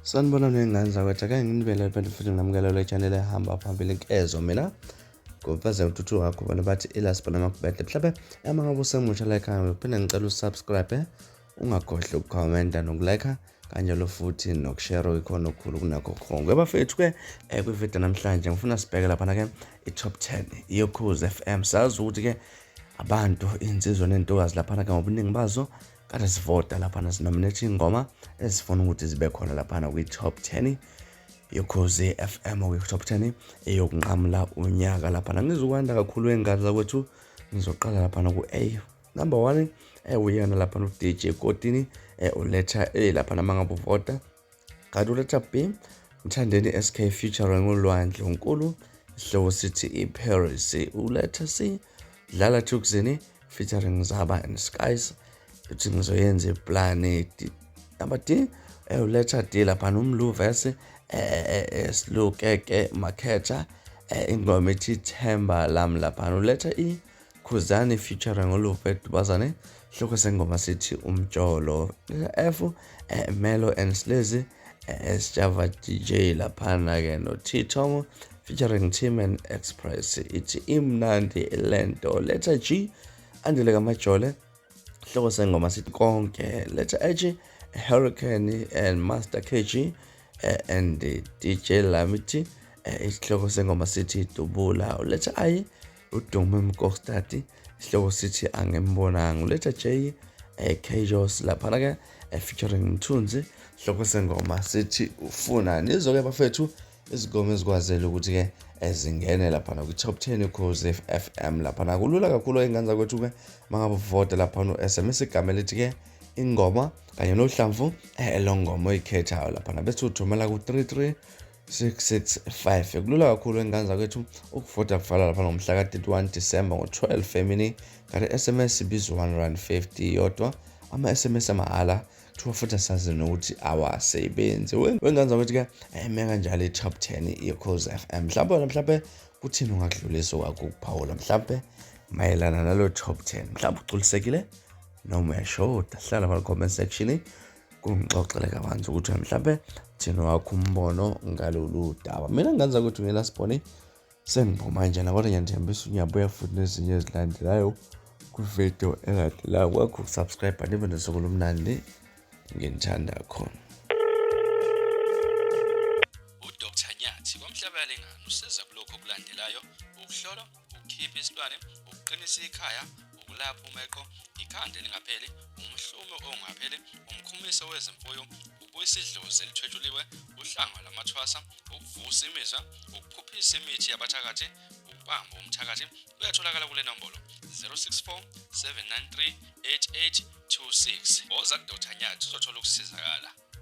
Sanibona ney'ngane zakwethu, ake nginibele phela futhi nginamukela le channel ehamba phambili inkezo mina ngomfazi uthuthu wakho bona bathi ilasibona makubhede. Mhlawumbe uma ngabe usemusha la ekhaya, ngiphinde ngicela usubscribe, ungakhohlwa ukukhomenta nokulike kanjalo futhi nokushare, ikhona okukhulu kunakho konke. Bafethu-ke, kwividiyo namhlanje ngifuna sibheke laphana-ke i-top 10 yoKhozi FM. Sazi ukuthi-ke abantu, iy'nsizwa ney'ntokazi laphana-ke ngobuningi bazo kade sivota laphana, sinominate iy'ngoma ezifuna ukuthi zibe khona laphana kwi-top 10 yoKhozi FM, kwi-top 10 eyokunqamula unyaka laphana. Ngizokwanda kakhulu ey'ngane zakwethu, ngizoqala laphana ku-A number 1, uyena laphana u-DJ Kotini, uletha A laphana uma ngabe uvota. Kanti uletha B, Mthandeni SK featuring uLwandle Unkulu, isihloko sithi iParis. Uletha C, Dlala Thukzini featuring Zaba and Skies, uthi ngizoyenza iplani. Number D, uletha D laphana uMlu verse Silukeke Makhetha, ingoma ethi Themba Lami laphana. Uletha E, Khuzani featuring uLupe Dubazane, hloko sengoma sithi Umjolo. F, Melo and Slezi, Sjava DJ laphana ke no T Tom featuring Tim and Express, ithi imnandi lento. Letter G, Andile kaMajole, hloko sengoma sithi Konke. Letter H, Hurricane and Master KG and DJ Lamity, isihloko sengoma sithi Dubula. Letter I, uDumi Mkokstad, isihloko sithi Angimbonanga. Letter J, Kjos laphana ke featuring Mthunzi, sihloko sengoma sithi Ufuna. Nizo-ke bafethu izigoma ezikwazele ukuthi-ke zingene laphana kwi-top 10 Ukhozi FM laphana. Kulula kakhulu ey'ngane zakwethu-ke, uma ngabe uvota laphana u-SMS igama elithi-ke ingoma kanye nohlamvu longoma oyikhethayo laphana, bese uthumela ku-33 665. Kulula kakhulu ey'ngane zakwethu ukuvota, kuvala lapha ngomhla ka-31 December ngo-12 emini, kanti SMS ibizwa R1.50 yodwa. Ama-SMS amahhala kuthiwa futhi asazi nokuthi awasebenzi. Wengane zakwethu-ke, eme kanjalo i-top 10 yeKhozi FM. Mhlawumbe wena, mhlawumbe kuthini ungakudlulisa okwakho ukuphawula mhlawumbe mayelana nalo top 10? Mhlawumbe ugculisekile noma uyashoda? Hlala lapha comment section, kungixoxele kabanzi ukuthi mhlawumbe thina wakho umbono ngalolu daba. Mina ngenza ukuthi ngela sibone sengiphuma njena, kodwa ngiyanithembisa ngiyabuya futhi nezinye ezilandelayo kwividiyo elandelayo. Kwakho ukusubscribe, nibe nosuku olumnandi, nginithanda khona. UDr Nyathi kwaMhlabuyalingana usiza kulokhu okulandelayo: ukuhlolwa, ukukhipha isilwane, ukuqinisa ikhaya, ukulapha umeqo, ikhanda elingapheli, umhlume ongapheli, umkhumiso wezemfuyo, ukubuyisa idlozi elithwetshuliwe, uhlanga lwamathwasa, ukuvusa imizwa, ukuphuphisa imithi yabathakathi, ukubamba umthakathi. Uyatholakala kule nombolo 064 793 8826. Woza kuDr Nyathi, uzothola ukusizakala.